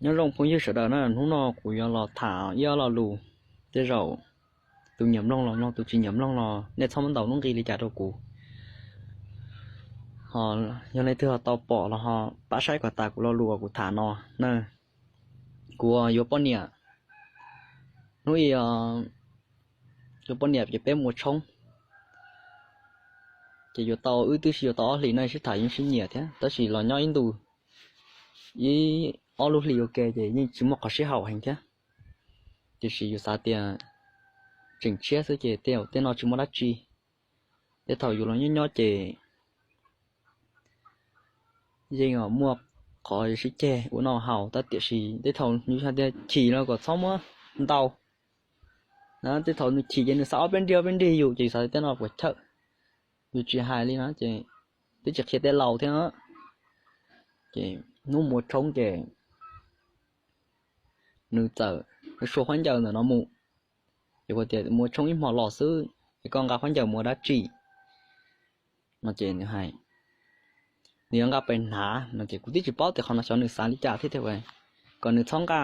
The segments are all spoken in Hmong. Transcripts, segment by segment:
Nyob zoo phooj ywg sawv daws na, hnub no kuv yuav los tham ib ob lo lus, tej zaum tus nyiam mloog los mloog, tus tsis nyiam mloog los nej txhob muab ntaus lub nqi li cas rau kuv. Ho yog leej twg ho tau pom los ho pab saib kom tas kuv lo lus uas kuv tham no na. Kuv yuav poj niam, hnub i yuav poj niam ces peb mus ua tshoob, ces yuav tau, wb twb sib yuav tau ob hlis no, sib tham yeej sib nyiam thiab, tab sis los nyob ib ntus ib ob lub hlis ua ke ces yeej tsis muaj qhov sib haum heev thiab. Tiam sis yus xav tias tseem tshiab xwb ces tej zaum tej no tsis muaj dab tsi. Tej thaum yus los nyob nyob ces yeej muaj qhov sib ceg ua noj haus, tab tiam sis tej thaum yus hais tias chim no kom txhob muab ntaus. Tej thaum nws chim ces nws xav ob peb nrig ob peb nrig yus ces yus xav tej no puas chawj. Yus tsis hais li no ces twb tsis qhia tej laus thiab. Ces hnub mus ua tshoob ces nws txawm sua khaub ncaws ntawm no mus, ces kuv tias mus ua tshoob ib hmo los xwb es koj nqa khaub ncaws mus ua dab tsi no ces nws hais nws yuav nqa pes hnav no ces kuv twb tsis paub tias qhov no xyov nws xav li cas thiab tias kom nws txhob nqa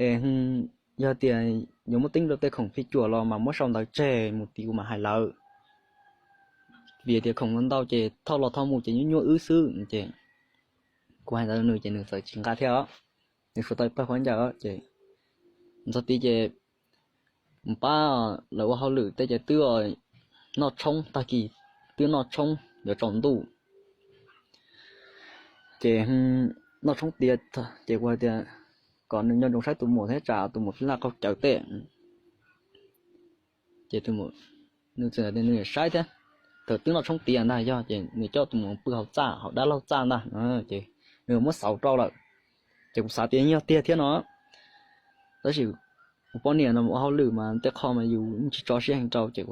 es yog tias yuav muab teeb rau tej khoom phij cuam los mas muab sau ntawv tseg mus tid kuv mam hais lawv. Vim tias khoom ntau ces thauj los thauj mus ces nyuaj nyuaj wb xwb ces kuv hais ntawd nws ces nws txawm tsis nqa thiab os. Nws suav tau pawg khaub ncaws ces txog tid ces mus pab lawv ua hauj lwm tej ces twb noj tshoob, tag kis twb noj tshoob yuav tsaus ntuj. Ces noj tshoob tiav ces kuv hais tias kom nws nco ntsoov saib tus muam thiab tsam tus muam phij laj qaug cawv tej. Ces nws txawm tias nws saib thiab, thaum twb noj tshoob tiav ntag yog ces nws coj tus muam pw hauv txaj, hauv dab laug txaj ntag, ces nws muab xauv rau lawm. Ces kuv xav tias yog tiag thiab no, tab sis kuv poj niam no ua hauj lwm mas tej qho mas yus tsis tso siab heev rau ces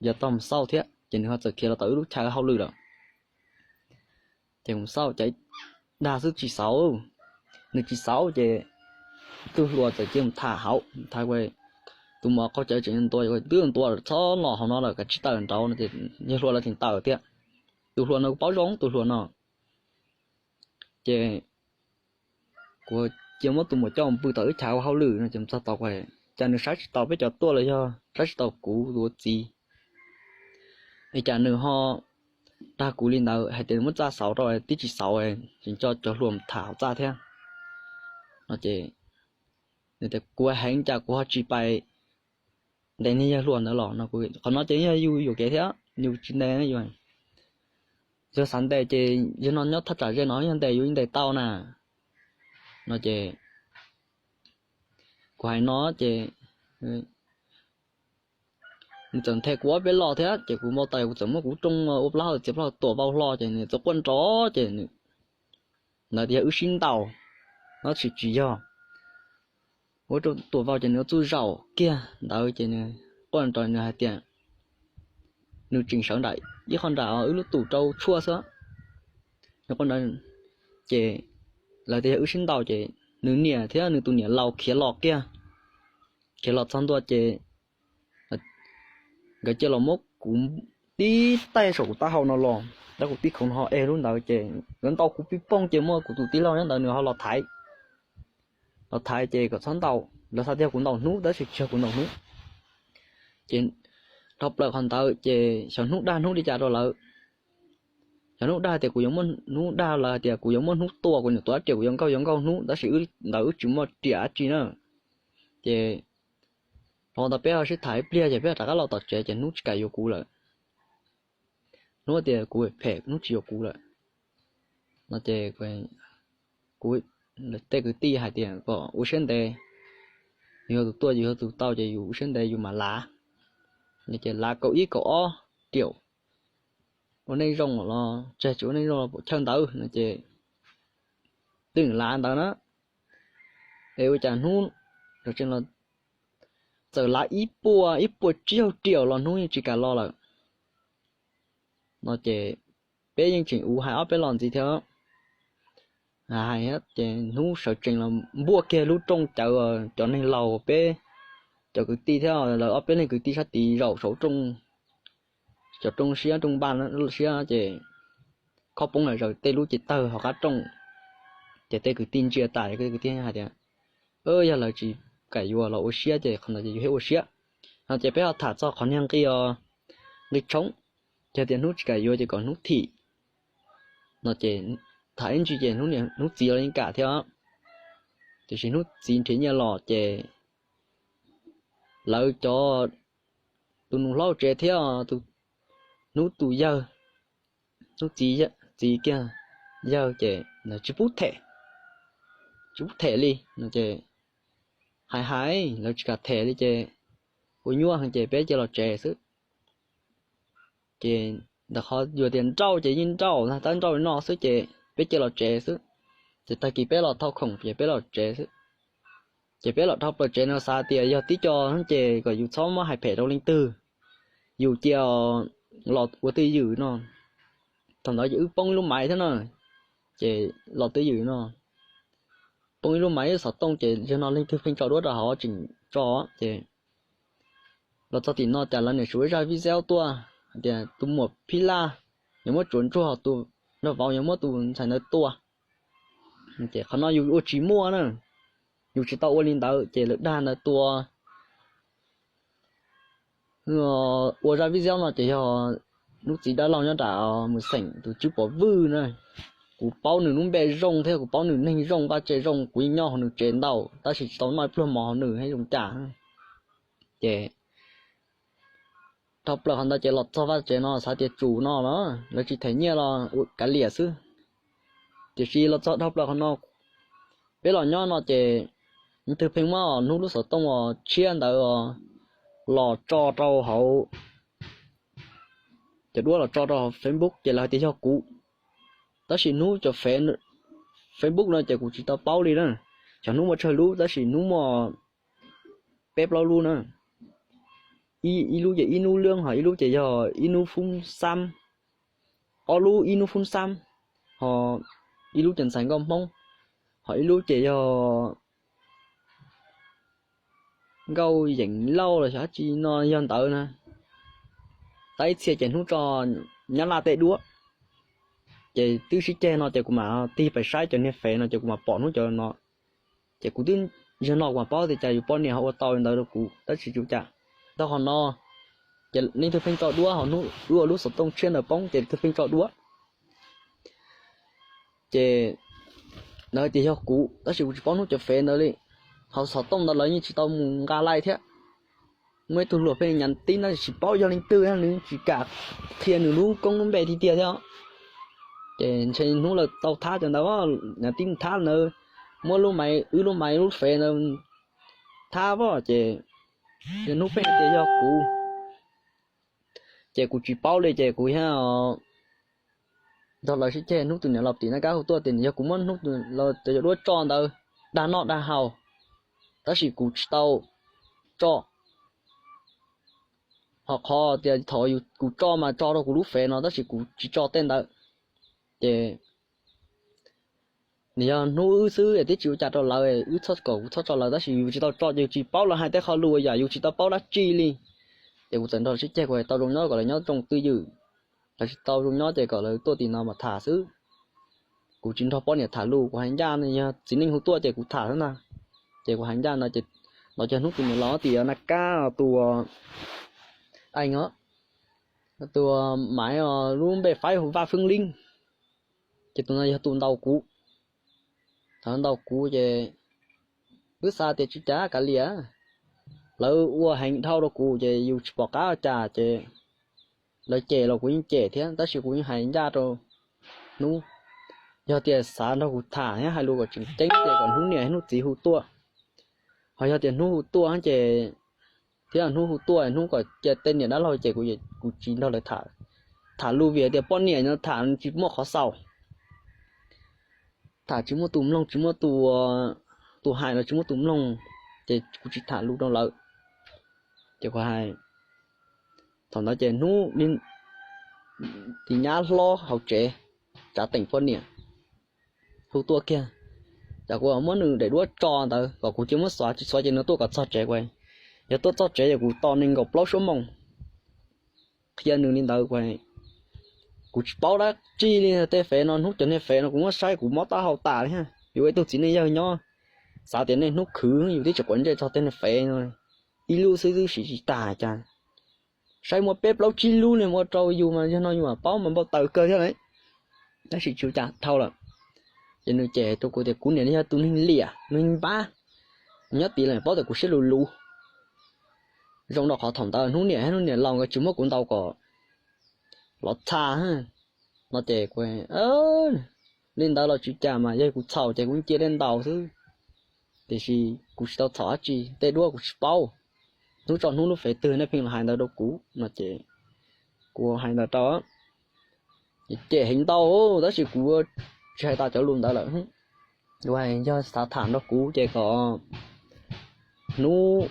yog tau mus xauj thiab ces nws ho txawm khiav los tom wb lub chaw hauj lwm lawm. Ces mus xauj ces dag xwb tsis xauv, nws tsis xauv ces tub hluas txawm cia mus tham hauv, tham tus muam qaug cawv tseem ntua, twb ntua txhob los hauv no lawm, kav tsij tawm nraud no ces yawg hluas lawv tseem tawm thiab. Tus hluas no kuv paub zoo tus hluas no. Ces kuv cia muab tus muam coj mus pw tom wb chav ua hauj lwm no ces txog tod, cas nws saib tsis taus peb cov tuaj los yog saib tsis taus kuv tus ua txiv. Es cas nws ho dag kuv li ntawd hais tias nws muab txaj xauv rau, twb tsis xauv, tseem coj cov hluas mus tham hauv txaj thiab no ces nws tias kuv heev cas kuv ho tsis pais ntes niag yawg hluas ntawd los no. Qhov no ces yog yus yuam kev thiab, yus tsis ntes yus. Yog xav ntes ces yog no nyob thaj tsam ze no yog ntes yus ntes tau na no ces kuv hais no ces nws txawm nthe kuv ob peb lo thiab ces kuv npau taws kuv txawm muab kuv rooj ua plaub hau txiav plaub hau tuam vau hlo ces nws txawm quaj nrov ces nws ntawd tias yog wb sib ntaus, no tsis tsis yog. Ua rau tuam vau ces nws txuj zaum kiag ntawd ces nws quaj nrov, nws hais tias nws tseem sawv nram ib qho nram wb lub tus rau tshuaj xwb. Nws quaj nrov ces lawv tias yog wb sib ntaus ces nws niam thiab nws tus niam laus khiav los kiag. Khiav los txog ntua ces nkawd cia los muab kuv tib taij saum kuv taub hau no los, tab kuv tib khoov no ho e lub ntawd ces nkawd ntaus kuv pib pooj ces muaj kuv tus tij laug nyob ntawd nws ho los thaiv. Los thaiv ces kom txhob ntaus, lawv xav tias kuv ntaus hnub tab sis tsis yog kuv ntaus hnub. Ces dhau plaws qhov ntawd ces xyov hnub dag hnub li cas rau lawv. Xyov hnub dag tias kuv yuav muab, hnub dag lawv hais tias kuv yuav muab hnub tua, kuv nyuam tua dab riam kuv yuav nkaug yuav nkaug hnub, tab sis ntawd wb tsis muaj riam dab tsi na. Ces dhau ntawd peb ho sib tham ib pliag ces peb rov qab los tom tsev ces hnub tsis kam yuav kuv lawm. Hnub tias kuv phem, hnub tsis yuav kuv lawm no ces kuv tej kwv tij hais tias kom ua siab ntev, yus yog tus tuaj yus yog tus tau ces yus ua siab ntev yus mam lav. Ces lav kaum ib kaum ob riam, ua neej zoo los tseg, tsis ua neej zoo los pum chaw ntawd no ces twb lav ntawd na. Es ua cas hnub tseem los txawm lav ib puas, ib puas tsib caug riam los hnub yeej tsis kam los lawm no ces peb yeej tseem ua hais ob peb lo ntxiv thiab. Hais ces hnub sawv tsees los npuaj kiag lub rooj cawv, cov neeg laus peb cov kwv tij thiab lawv ob peb leeg kwv tij sab tid zaum saum rooj, cov rooj siab rooj npaj siab ces khob poob lawm zaws tej lub ces tawg hauv qab rooj. Ces tej kwv tij ntsia tas, kwv tij hais tias, yog lawv tsis kam yuav los ua siab ces qhov ntawd ces yus thiaj ua siab. No ces peb ho tham txog qhov niag nqi, nqi tshoob, ces tias hnub tsis kam yuav ces kom hnub thim. No ces tham ib ntsis ces hnub txiv los yeej kam thiab, tiam sis hnub txiv nrhiav nyiaj los ces lawv cov, tus nus hlob tsev thiab hnub tus yawg, hnub txiv, txiv kiag yawg ces tsis pub them, tsis pub them li no ces hais hais lawv tsis kam them li ces ua nyuaj heev ces peb cia los tsev xwb. Ces ntawm qhov yus tias nrauj ces yeej nrauj, tab nrauj li no xwb ces peb cia los tsev xwb. Ces tag kis peb los thauj khoom ces peb los tsev xwb. Ces peb los dhau plaws tsev no xav tias yog tib co ces kom yus txhob muab hais phem rau leej twg, yus cia los ua twj ywm no. Thaum ntawd ces wb poob ib lub maiv thiab na, ces los twj ywm no, poob ib lub maiv ib xov tooj ces yog no leej twg pheej tso duab rau hauv tseem tso ces los txog tim no cas lawv niam suav ib zaj video tuaj hais tias tus muam Phij Laj yuav muab tsuav ntsuag, tus nraug vauv yuav muab tus ntxhais ntawd tua. Ces qhov no yus ua tsis muaj na, yus tsis tau ua li ntawd ces lawv dag ntawd tua. Ua zaj video no ces yog hnub txiv dab laug nyob nram Mus Xeem tus Tswb Pov Vwj na. Kuv paub nws lub npe zoo thiab kuv paub nws neeg zoo, vaj tse zoo, kuv yeej nyob hauv nws tsev ntau tab sis tsis tau noj ib pluag mov hauv nws thiab zoo cas. Ces dhau plaws qhov ntawd ces los txog vaj tsev no xav tias tsum no los lawv tsis them nyiaj los kav liam xwb. Tiam sis los txog dhau plaws qhov no, peb los nyob no ces leej twg pheej muab hnub lub xov tooj uas tshiab ntawd los tso rau hauv, cov duab los tso rau hauv Facebook ces lawv hais tias yog kuv. Tab sis hnub cov Facebook no ces kuv tsis tau paub li na. Cov hnub muaj tsawg lub tab sis hnub muaj peb plaub lub na. Ib lub ces Ib Nub Lwb, ho ib lub ces yog Ib Nub Fub Xab. Ob lub Ib Nub Fub Xab, ho ib lub ces ntxhais Nkauj Hmoob, ho ib lub ces yog Nkauj Yeem Lauj los xyov dab tsi no yog ntawd na. Tab ib txhia ces hnub tso Nyab Laj tej duab. Ces twb sib ceg no ces kuv mam tig pais saib cov niag fev no ces kuv mam pom hnub cov no. Ces kuv twb, zaum no kuv mam paub tias cas yus poj niam ho ua tau li ntawd rau kuv tab sis tsis ua cas. Dhau qhov no ces leej twg pheej tso duab, ho hnub wb ua lub xov tooj tshiab ntawd poob ces leej twg pheej tso duab. Ces lawv tias yog kuv tab sis kuv tsis paub hnub cov fev ntawd li. Hauv xov tooj ntawd lawv yeej tsis tau mus nqa laij thiab. Muaj ib tug hluas pheej nyav tib no tsis paub yog leej twg, nws tsis kam qhia nws lub koob lub npe tiag tiag thiab. Ces ntshe hnub lawv tau thab cov ntawd, nyav tib thab ntawd, muab lub maiv, wb lub maiv lub fev ntawd thab os ces yog hnub pheej tias yog kuv. Ces kuv tsis paub li ces kuv thiaj nrog lawv sib ceg. Hnub tus niam laus tim Naj Kab hu tuaj tias yog kuv muab hnub tus laus cov duab tso ntawd dag noj dag haus, tab sis kuv tsis tau tso. Ho qhov tias thaum kuv tso mas tso rau kuv lub fev no tab sis kuv tsis tso tej ntawd. Ces nws yog hnub wb xwb es twb tsis ua cas rau lawv, wb txhob kom kuv txhob tso lawv tab sis yus tsis tau tso ces yus tsis paub lawv hais tej qho lus uas yam yus tsis tau paub dab tsi li. Ces kuv txawm nrog sib ceg, kuv hais tau zoo nyob kom lawv nyob zoo twj ywm, lawv tsis tau zoo nyob ces kom lawv tuaj tim no mas tham xwb. Kuv tsis nrog poj niam tham lus, kuv hais ncaj, yog txiv neej hu tuaj ces kuv tham xwb ntag. Ces kuv hais ncaj no ces, no cov hnub tus niam laus tim Naj Kab, tus, tus Maiv, lub npe Faib hu Vaj Fwb Lib. Ces tus no yog tus ntaus kuv. Thaum ntaus kuv ces wb xav tias tsis cas kav liam, lawv ua heev dhau rau kuv ces yus tsis pom qab ua cas ces lawv cem los kuv yeej cem thiab tab sis kuv yeej hais ncaj rau hnub. Yog tias xav nrog kuv tham thiab hais lus kom tseem ceeb ces kom hnub niam hnub txiv hu tuaj. Ho yog tias hnub hu tuaj ces, thiab hnub hu tuaj hnub kom cia tej niam dab laug ces kuv, kuv tsis nrog lawv tham lus vim tias poj niam no tham tsis muaj qhov xaus. Tham tsis muaj tus mloog, tsis muaj tus, tus hais los tsis muaj tus mloog, ces kuv tsis tham lus rau lawv. Ces kuv hais, thaum ntawd ces hnub, tus nyab hlob hauv tsev, tsav teem poj niam hu tuaj kiag, cas kuv muab nws daim duab tso ntawd kom kuv cia muab xuav, tsis xuav ces nws tuaj kom txog tsev kuv, yog tuaj txog tsev ces kuv tos nees nkaum plaub suab moos qhia nws li ntawd. Kuv tsis paub dab tsi li tej fev no, hnub cov niag fev no kuv muab saib kuv mob taub hau tas li. yus ua ib tug txiv neej yawg nyob, xav tias nej hnub khwv yus twb tsis quav ntsej txog tej neeg fev no, ib lub xwb twb siv tsis tag cas. Saib muaj peb plaub tsib lub niag ua rau yus mas yog no yus mam paub mas npau taws kawg thiab lawm. Tab sis tsis ua cas, dhau lawm. Ces nws cem rau kuv tias kuv niam yog tus neeg liam neeg npab, nyob tid lawm paub tias kuv siab luv luv. Zoo rau qhov thaum ntawd hnub niam thiab hnub niam laus nkawd tsis muab kuv ntaus kom lov txha no ces kuv, li ntawd los tsis cas mas yog kuv txhaum ces kuv cia li ntaus xwb. Tiam sis kuv tsis tau txhaum dab tsi, tej duab kuv tsis paub. Hnub tso hnub lub fev twg nej pheej los hais ntawd rau kuv no ces kuv hais ntawd rau, cem heev ntau, tab sis kuv tsis hais tas cov lus ntawd lawm. Kuv hais yog xav tham nrog kuv ces kom hnub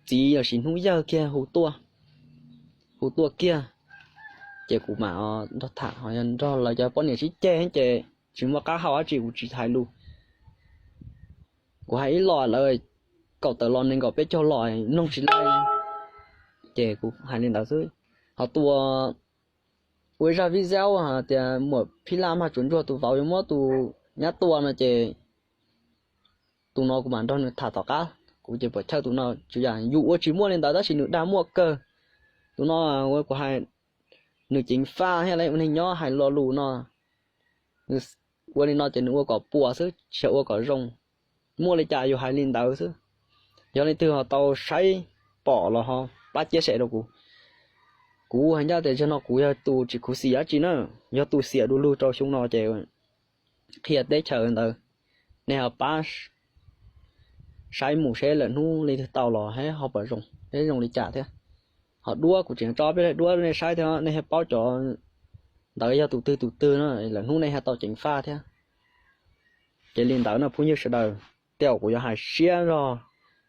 txiv lossis hnub yawg kiag hu tuaj, hu tuaj kiag, ces kuv mam nrog tham. Ho yog nrog lawv cov poj niam sib ceg ces tsis muaj qab hau dab tsi kuv tsis hais lus. Kuv hais ib los lawv kaum tawm los nees nkaum peb caug los mloog tsis laij, ces kuv hais li ntawd xwb. Ho tus ua zaj video hais tias muam Phij Laj mag tsuas ntsuag tus vauv yuav muab tus nyab tua no ces tus no kuv mam nrog nws tham tom qab. Kuv ces puas chawj tus no, tsuas yam yus ua tsis muaj li ntawd tab sis nws dag muaj kawg. Tus no ua kuv hais, nws ceev faj thiab lawv ua neeg nyob hais lo lus no, nws ua li no ces nws ua kom puas xwb tsis yog ua kom zoo. Muaj li cas yus hais li ntawd xwb. Yog leej twg ho tau saib pom los ho pab chia sẻ rau kuv. Kuv hais ncaj tias zaum no kuv yog tus tsis khuv xim dab tsi na, yog tus xiam du lug rau xyoo no ces qhia teb chaws ntawd, nej ho pab saib mus seb lawm hnub leej twg tau los ho pom zoo, zoo li cas thiab. Ho duab kuv tseem tso peb daim duab nej saib thiab nej thiaj paub cov ntawd yog tus twg tus twg no, lawm hnub nej thiaj tau ceev faj thiab. Ces li ntawd no phooj ywg sawv daws, tej zaum kuv yuav hais siab zog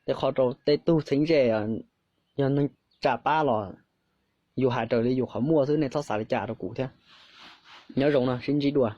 tej qho rau tej tug txheeb ze, yog neeg tsa pab los yus hais raws li yus qhov muaj xwb, nej txhob xav li cas rau kuv thiab. Nyob zoo no sib ntsib dua.